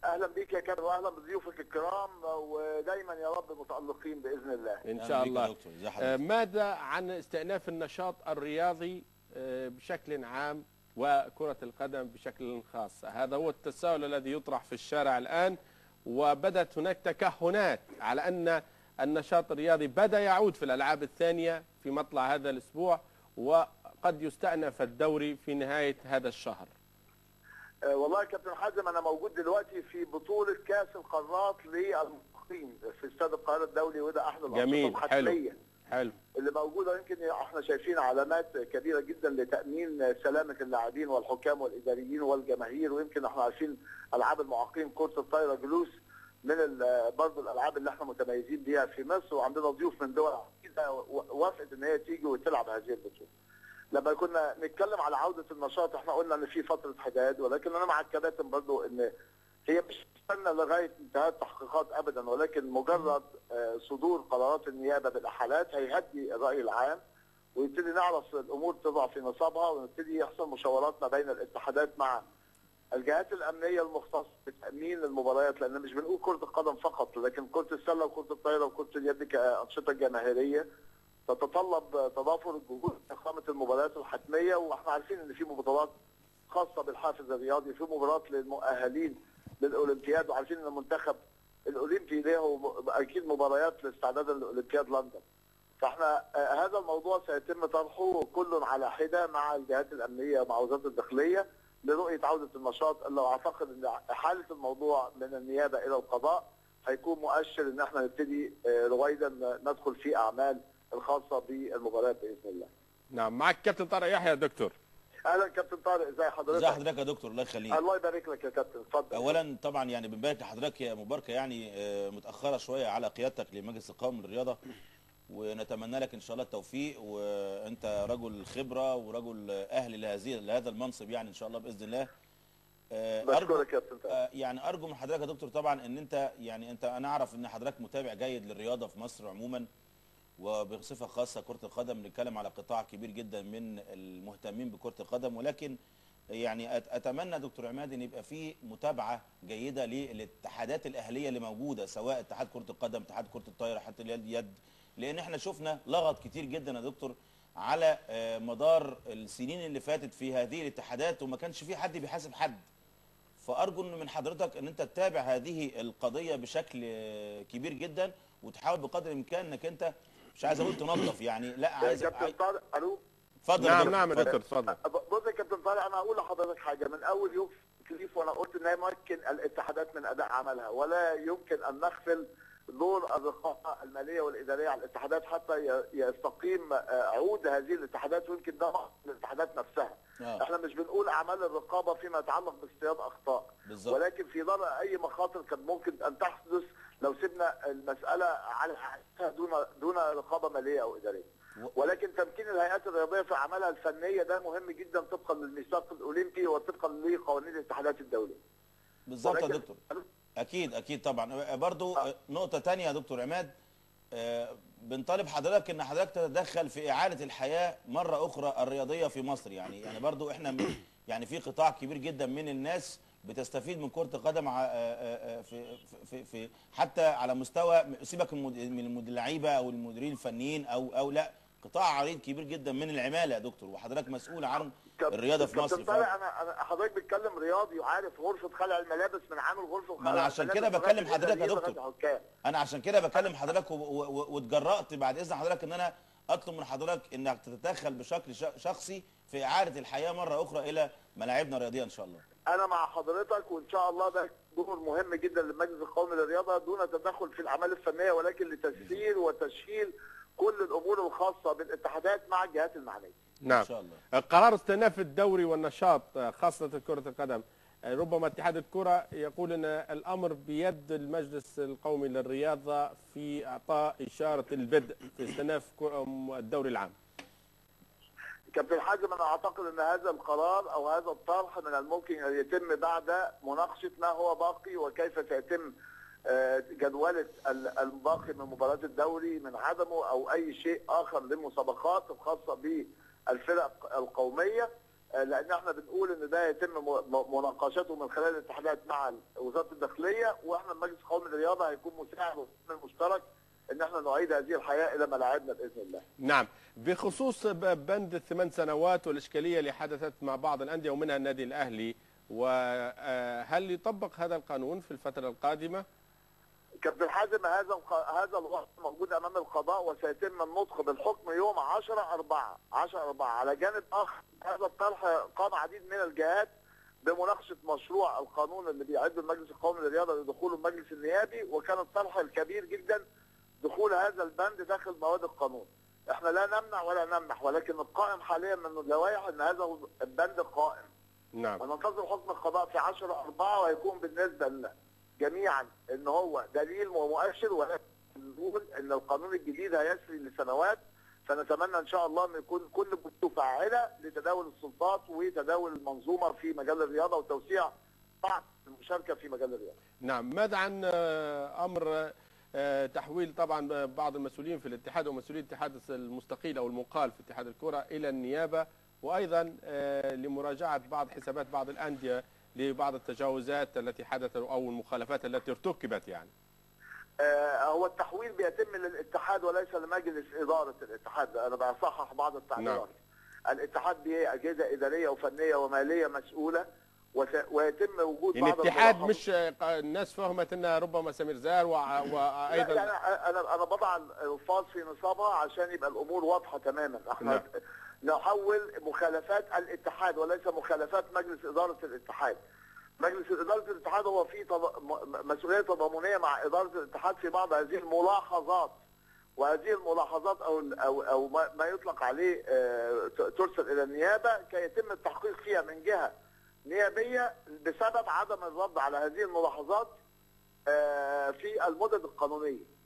اهلا بيك يا كابتن واهلا بضيوفك الكرام، ودايما يا رب متالقين باذن الله. ان شاء الله. ماذا عن استئناف النشاط الرياضي بشكل عام وكرة القدم بشكل خاص؟ هذا هو التساؤل الذي يطرح في الشارع الآن، وبدت هناك تكهنات على أن النشاط الرياضي بدأ يعود في الألعاب الثانية في مطلع هذا الأسبوع، وقد يستأنف الدوري في نهاية هذا الشهر. والله يا كابتن حازم، أنا موجود دلوقتي في بطولة كأس القارات للمعاقين في استاد القاهرة الدولي، وده أحد الأنشطة الحتمية. حلو اللي موجودة. يمكن احنا شايفين علامات كبيرة جدا لتامين سلامه اللاعبين والحكام والاداريين والجماهير، ويمكن احنا عارفين العاب المعاقين كره الطايره جلوس من برضه الالعاب اللي احنا متميزين بيها في مصر، وعندنا ضيوف من دول عديدة وافقت ان هي تيجي وتلعب هذه البطولة. لما كنا نتكلم على عوده النشاط احنا قلنا ان في فترة حداد، ولكن انا مع الكباتن برضه ان هي مش تستنى لغاية انتهاء التحقيقات ابدا، ولكن مجرد صدور قرارات النيابة بالاحالات هيهدي الراي العام، ويبتدي نعرف الامور تضع في نصابها، ونبتدي يحصل مشاورات ما بين الاتحادات مع الجهات الامنية المختصة بتامين المباريات، لان مش بنقول كره القدم فقط، لكن كره السلة وكره الطايره وكره اليد كانشطه جماهيرية تتطلب تضافر الجهود اقامه المباريات الحتميه، واحنا عارفين ان في مباريات خاصة بالحافز الرياضي، في مباريات للمؤهلين للاولمبياد، وعارفين ان المنتخب الاولمبي له اكيد مباريات لاستعدادا لاولمبياد لندن. فاحنا هذا الموضوع سيتم طرحه كل على حده مع الجهات الامنية ومع وزارة الداخلية لرؤية عوده النشاط، اللي اعتقد ان حاله الموضوع من النيابة الى القضاء هيكون مؤشر ان احنا نبتدي رويدا ندخل في اعمال الخاصة بالمباريات باذن الله. نعم، معك كابتن طارق يحيى يا دكتور. اهلا كابتن طارق، ازي حضرتك؟ ازي حضرتك يا دكتور؟ الله يخليك. الله يبارك لك يا كابتن، اتفضل. اولا طبعا يعني بنبارك لحضرتك يا مباركة، يعني متاخرة شوية على قيادتك لمجلس القومي للرياضة، ونتمنى لك ان شاء الله التوفيق، وانت رجل خبره ورجل اهل لهذا المنصب يعني ان شاء الله باذن الله. بشكرك يا كابتن طارق. يعني ارجو من حضرتك يا دكتور طبعا ان انت يعني انا اعرف ان حضرتك متابع جيد للرياضة في مصر عموما، وبصفة خاصة كرة القدم. بنتكلم على قطاع كبير جدا من المهتمين بكرة القدم، ولكن يعني أتمنى دكتور عماد أن يبقى في متابعة جيدة للاتحادات الأهلية اللي موجودة، سواء اتحاد كرة القدم، اتحاد كرة الطايرة، حتى اليد، لأن احنا شفنا لغط كتير جدا يا دكتور على مدار السنين اللي فاتت في هذه الاتحادات، وما كانش في حد بيحاسب حد. فأرجو من حضرتك أن أنت تتابع هذه القضية بشكل كبير جدا، وتحاول بقدر الإمكان أنك أنت مش عايز اقول تنظف يعني، لا عايز كابتن طارق. الو، اتفضل. نعم نعم يا دكتور اتفضل. بص يا كابتن طارق، انا هقول لحضرتك حاجة. من اول يوم في التكليف وانا قلت ان يمكن الاتحادات من اداء عملها، ولا يمكن ان نغفل دور الرقابة المالية والادارية على الاتحادات حتى يستقيم عود هذه الاتحادات، ويمكن ده الاتحادات نفسها. احنا مش بنقول اعمال الرقابة فيما يتعلق باصطياد اخطاء بالزبط، ولكن في ضرر اي مخاطر كان ممكن ان تحدث لو سيبنا المسالة على دون رقابه ماليه او ادارية. ولكن تمكين الهيئات الرياضية في اعمالها الفنية ده مهم جدا طبقا للميثاق الاولمبي وطبقا لقوانين الاتحادات الدولية. بالظبط يا دكتور. اكيد اكيد طبعا. برضو نقطة ثانية يا دكتور عماد، بنطالب حضرتك ان حضرتك تتدخل في اعاده الحياة مرة اخرى الرياضية في مصر. يعني برضو احنا يعني في قطاع كبير جدا من الناس بتستفيد من كرة القدم في في في حتى على مستوى، سيبك من اللعيبة او المديرين الفنيين او لا، قطاع عريض كبير جدا من العمالة يا دكتور، وحضرتك مسؤول عن الرياضة في مصر. كابتن طارق، انا حضرتك بتكلم رياضي وعارف غرفة خلع الملابس من عامل غرفة خلع. ما انا عشان كده بكلم حضرتك يا دكتور، انا عشان كده بكلم حضرتك واتجرأت بعد اذن حضرتك ان انا اطلب من حضرتك انك تتدخل بشكل شخصي في اعاده الحياة مرة اخرى الى ملاعبنا الرياضية ان شاء الله. انا مع حضرتك، وان شاء الله ده دور مهم جدا للمجلس القومي للرياضة دون تدخل في الاعمال الفنية، ولكن لتسهيل وتشكيل كل الامور الخاصة بالاتحادات مع الجهات المعنية. نعم ان شاء الله. قرار استئناف الدوري والنشاط خاصة كره القدم، ربما اتحاد الكره يقول ان الامر بيد المجلس القومي للرياضة في اعطاء اشارة البدء في استئناف الدوري العام. كابتن حازم، انا اعتقد ان هذا القرار او هذا الطرح من الممكن ان يتم بعد مناقشة ما هو باقي وكيف سيتم جدولة الباقي من مباريات الدوري من عدمه او اي شيء اخر للمسابقات الخاصة بالفرق القومية. لان احنا بنقول ان ده يتم مناقشته من خلال الاتحادات مع وزارة الداخلية، واحنا المجلس القومي للرياضة هيكون مساعد مشترك ان احنا نعيد هذه الحياة الى ملاعبنا باذن الله. نعم، بخصوص بند 8 سنوات والاشكاليه اللي حدثت مع بعض الاندية ومنها النادي الاهلي، وهل يطبق هذا القانون في الفترة القادمة؟ كابتن حازم، هذا الوقت موجود امام القضاء وسيتم النطق بالحكم يوم 10/4 10/4. على جانب اخر هذا الطرح قام عديد من الجهات بمناقشه مشروع القانون اللي بيعده المجلس القومي للرياضة لدخوله المجلس النيابي، وكان الطرح الكبير جدا دخول هذا البند داخل مواد القانون. احنا لا نمنع ولا نمنح، ولكن القائم حاليا من اللوائح ان هذا البند قائم. نعم. وننتظر حكم القضاء في 10/4، وهيكون بالنسبة لنا جميعا ان هو دليل ومؤشر، ولكن نقول ان القانون الجديد هيسري لسنوات، فنتمنى ان شاء الله ان يكون كل بنوده فاعله لتداول السلطات وتداول المنظومة في مجال الرياضة وتوسيع بعض المشاركة في مجال الرياضة. نعم، ماذا عن امر تحويل طبعا بعض المسؤولين في الاتحاد ومسؤولي الاتحاد المستقيل او المقال في اتحاد الكره الى النيابة، وايضا لمراجعه بعض حسابات بعض الاندية لبعض التجاوزات التي حدثت او المخالفات التي ارتكبت؟ يعني هو التحويل بيتم للاتحاد وليس لمجلس ادارة الاتحاد. انا بصحح بعض التعبيرات. نعم. الاتحاد به اجهزة ادارية وفنيه وماليه مسؤولة، ويتم وجود يعني بعض الاتحاد مش الناس فهمت ان ربما سمير زاهر وايضا لا، يعني انا بضع الالفاظ في نصابها عشان يبقى الامور واضحة تماما. احنا نعم. نحول مخالفات الاتحاد وليس مخالفات مجلس ادارة الاتحاد. مجلس ادارة الاتحاد هو فيه مسؤولية تضامنيه مع ادارة الاتحاد في بعض هذه الملاحظات، وهذه الملاحظات او او او ما يطلق عليه ترسل الى النيابة كي يتم التحقيق فيها من جهة نيابية بسبب عدم الرد على هذه الملاحظات في المدد القانونية.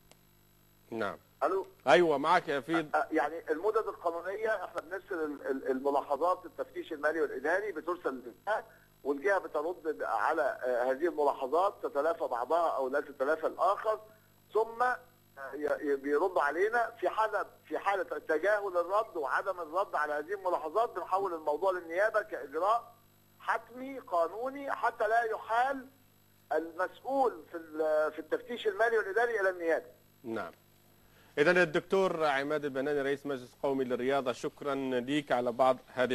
نعم. الو. ايوه معك يا فيد. يعني المدد القانونية احنا بنرسل الملاحظات، التفتيش المالي والاداري بترسل للجهة، والجهة بترد على هذه الملاحظات، تتلافى بعضها او لا تتلافى الاخر، ثم بيرد علينا. في حاله تجاهل الرد وعدم الرد على هذه الملاحظات بنحول الموضوع للنيابه كاجراء حتمي قانوني حتى لا يحال المسؤول في التفتيش المالي والاداري الى النيابة. نعم. إذا الدكتور عماد البناني رئيس مجلس قومي للرياضة، شكرا لك على بعض هذه